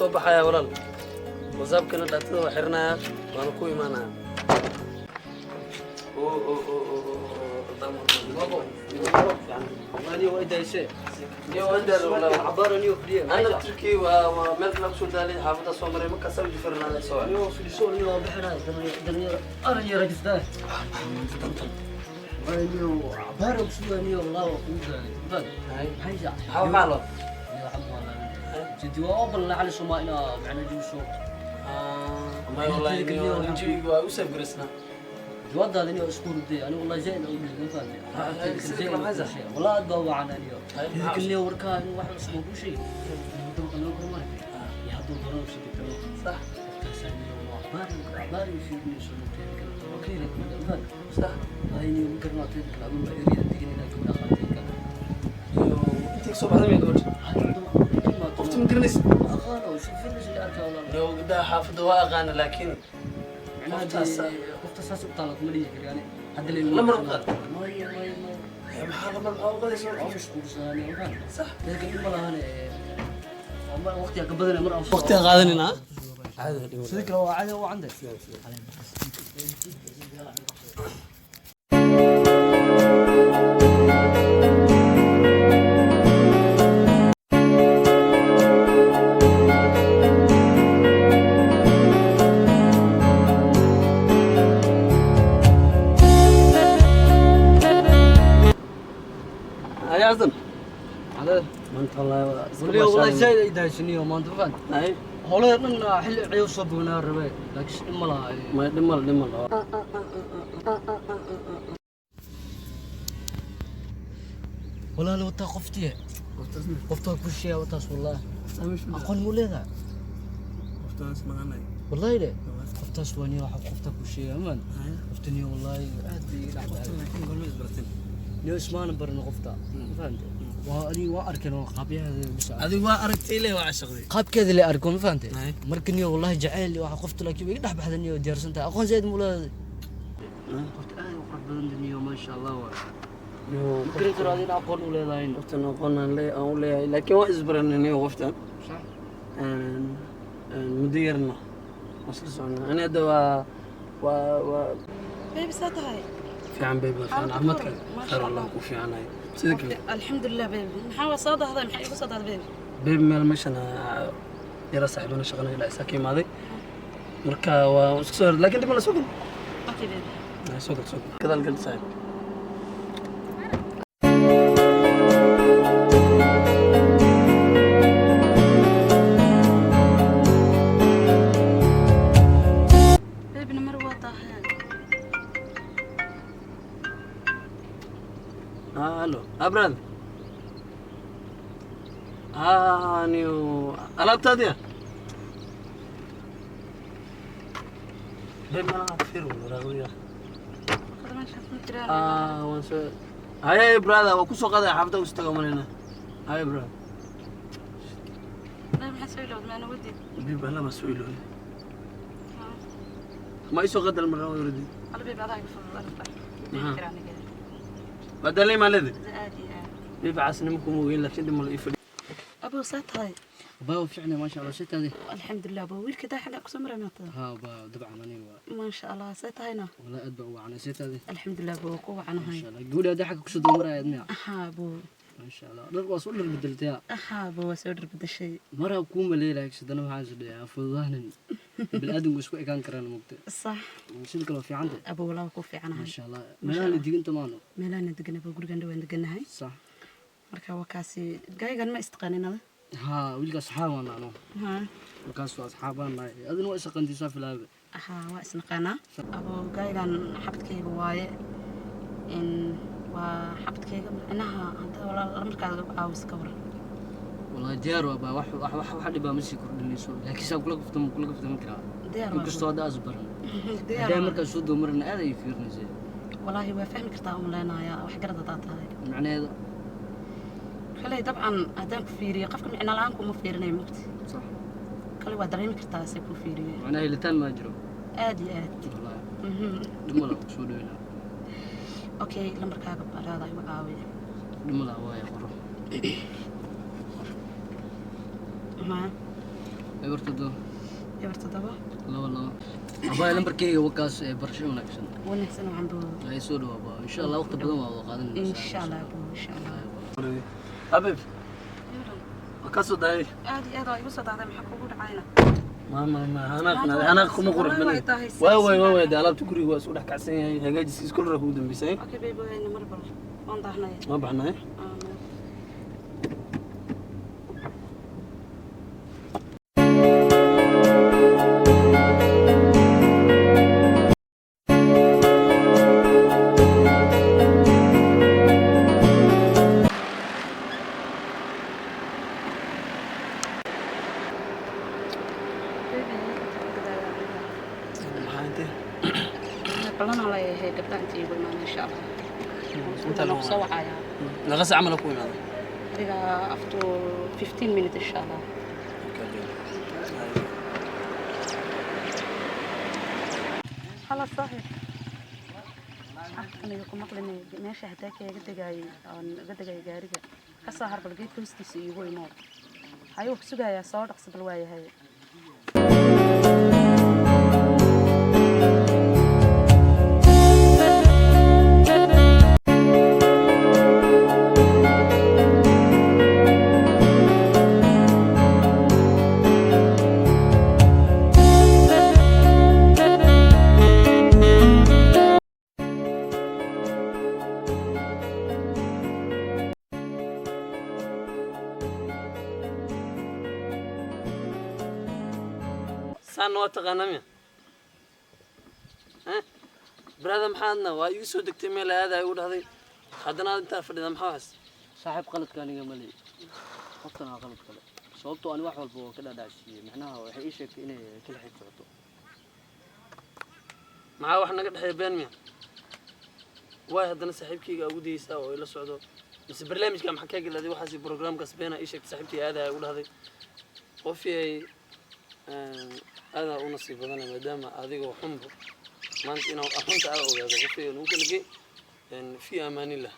Soo baxayaa walaal, WhatsAppkana data-da waa xirinayaa, waana ku imaanayaa. Oo oo oo oo oo. Wani way daysay. Iyo waan daalay walaal. Cabaar niyo fadhiya. Ana turkey waa meel kale kusoo daalay, xaafadda soo maray, markaas u jifarnaa soo. Niyo fadhiso, niyo waa bixinaa dhalinyaro aran yara jirtaa. Niyo cabaar kusugaa niyo, wallah waa kugu daalay. Hay. Maxay? Maxaa loo? Niyo xab waa jidi waa oo ballan cali Soomaa inaa macna juuso. May wallahi niyo jawiga waa u saf garisnaa. Jawaabtaada niyo isku riday anigu wallahi zaid u dhigay, fahamtay? Wallahi aad baa wacan aniyo. Idinka niyo warkaa in wax cusub ku sheegay. Dabqa loo kormaray. Ya hadduu doono u sidii kale. Sax. Qofkaas niyo waa cabaar cabaar fiirinayso mugteeda kale. Waa ka helay gabadha, fahamtay? Sax. Ay niyo ma garanaa teeda kale aduu area degan inaad gabadha qaatay kale. Iyo intii kasoo baxday may gabadha? Qofta ma garanaysid? Aqaan oo si fiirinayso la arkaa walaal. Niyo gabdhaha xaafadda waa aqaana, laakiin qofta saas u taala kuma dhihi kari ani hadda la. Lamar u qaad. Maya maya maya. Maxaa lamar maxaa u qadaysa? Waa mashquulsanaa, faham? Sax. Dadka dhib ma lahan, waqtiga ka badan mar aan Waqtiga qaadanina. Sidoo kale waa caadi oo cande. Hay Azam. Hada. Maanta wallahi waa iska wali wallahi baashaan. zaid ay daashiniyo maanta, faham? Hay. Howlaha dhan xilli ciyo soo bognaa rabay, laakiin dhib ma laha. Ma dhimal dhimal. Walaal wataa qoftii qoftaa ku sheeya wataas, wallahi aqoon mu leedahay. Qoftaas maqanay. Wallahi de qoftaas waa niyo waxa qoftaa ku sheeya amaan qofta niyo, wallahi aad bay iga dhacday. Laakiin goorma isbarteen? Niyo ismaana barin qofta, ma fahantay? Waa adiga waa arkeen oo qaabyaheeda bis. Adigu waa aragtay ilaa waa cashaqday. Qaabkeeda la arko, ma fahantay? Ay. Marka niyo wallahi jacayl waxa qofta, laakiin way iga dhex baxda niyo, diyaarsan tahay, aqoon zaid mu leedahay qofta, aad u qurux badan niyo, maasha Allah. Waa ma garan karo adina aqoon u leedahay. Qoftan aqoon aan aan u leeyahay, laakiin waa isbaranay niyo qoftan. Sax. Muddo yarna waa isla soconaa. Ani hadda waa Baby, saa tahay? Fiican baby, waa fiican. Xaaladda caafimaadka ka waran? Maasha khayr Allah Allah. ku fiicanahay sida kale. Alxamdulilah baby. Maxaa waa soo dahday? Maxaa igu soo dahday baby? Baby, meel meeshan yara saaxiibana shaqanayo ilaa isaa ka imaaday, marka waa iska soo, laakiin dib ma la soo gal. Okay baby. Soo gal, soo gal, gadaal gal saaxiib. Baby, namar waa daheen. Hallo, brother. Niyo alaabtaadiya baby, malaha fir waraaqdiya. Warqada meesha kuma jiraan. Waan soo haye brother, waa kusoo qaadaya xaafadda usu taga malina. Haye brother. Baby, maxaa soo ilowday? Maana wadid. Baby, alla soo ilowday, ma isoo qadal marra wardi. Alla baby, adaa iga fudud arrinta. Maxaa? Jira aniga. Waa dalay maalede. Aad iyo aad. Baby, caasnimo kuma ogeyn, laakiin dib mala ii fadhi. Abow, saa tahay? Baa fiicnay, maasha Allah, sitaadi? Alxamdulilah abow. Wiilka daa xagga kusoo maray maanta. Ha baa, dabcan aniga waa. Maasha Allah, saa tahayna? Wallahi aad baa u wacnay, sitaadi? Alxamdulilah abow, ku wacanahay. Maasha Allah, gabadha hadda xagga kusoo doomaraya admiya. Ahaa abow. Maasha Allah, dhar waa soo dhar bedeltaya. Ahaa abow, waa soo dhar bedeshay. Maraa kuu maleelaya, sidana waxaan is dhayaa fududaanin bini'aadamku isku ekaan karaan mugta. Sax. Sida kale waa fiicanta? Abow, walaa ku fiicanahay. Maasha Allah, meelaha la diganta maano? Meelahan degan abow, gurigan dhawaan deganahay. Sax. Marka waa kaasi gaygan, ma istaqaanin ada? Haa, wiilka asxaabaan ano. Haa. Markaas waa asxaabaan nahay, adina waa isaqantiisaa filaabe. Ahaa, waa isnaqaanaa abow. Gaygan xabadkayga waaye, in waa xabadkayga micnaha hadda walaal markaad ugu caawis ka waran. Wallahi diyaar waa baa, wax wax wax wax dhibaa ma sii kordhinayso, laakiin saan kula kaftamo, kula kaftami karaa. Diyaar waa. Inkastoo hadda aas baran. Diyaar haddaa waa. Markaas soo doomarana aad ay fiirinaysaa. Walaahi waa fahmi kartaa umaleynaya, wax garad hadaa tahay. Macnaheeda? Kale dabcan haddaan ku fiiriyo qofka micno la-aan kuma fiirinayo mugti. Sax. Kale waa dareemi kartaa se ku fiiriyo. Macnaha helitaan maa jiro. Aad iyo aad. Wallahi. Mhm. Dhimala ku soo dhaweynaa. Okay, lambarkaaga baraada igu caawiya. Dhimala waaya, qoro. Haa. 0 7. 0 7. 2 2. Abaa, lambarkeyga wakaas ee barasho wanaagsan. Wanaagsan waxaan buu. Ay, soo dhawo abaa, insha Allah waqti badan waa wada qaadanaysaa. Insha Allah buu, insha Allah. Habib, waa kaa soo daayay. Aad iyo aad waa igu soo dahday, maxaa kugu dhacayna? Ma hanaaq kuma qurux Wallahi badnayn. way tahay. Waa waay dee, alaabta guriga waa isku dhex kacsan yahay, hagaajiskiis kolra kugu dambeysay. Okay baby, wayna mar bal waan daahnay. Ma baxnay. Baby, Maxaa intee? Ballan aan leeyahay gabdhaha inta iigu imaana insha Allah. Inta Waan soo wacayaa. Naqa sac camal ku imaaday? Adiga after 15 minutes insha Allah. Okay, baby. Hala saaxiib, aniga ku maqlinay meesha hadaa kaga degayay oon uga degayay gaariga ka soo harbal, geedka hoostiisa iigu imood. Ayuu ku sugayaa, soo dhaqso bal waayahay. Saan waa taqaanaa miya? Eh, brother, maxaadna waa igu soo degtay meel aada igu dhahday, haddana aad intaa fadhida, maxaa waxaas? Saaxiib, qaladka aniga male, qofkan waa qalad kale, sababtoo ani wax walba oo ka dhaadhacsiiyey, macnaha waxay ii sheegtay inay kala xig socoto. Maxaa wax naga dhexeeya been miya? Waay, haddana saaxiibkayga ugu dayeysaa oo ila socdo mise barnaamijka maxaa kaa geladay? Waxaas programkaas beena ii sheegtay, saaxiibkay aada igu dhahday. Qofii ay aadaa u nasiib badana maadaama adigoo xunbo maanta inaa runta aa ogaado. Qofii nagu kala gey fi amaanillah.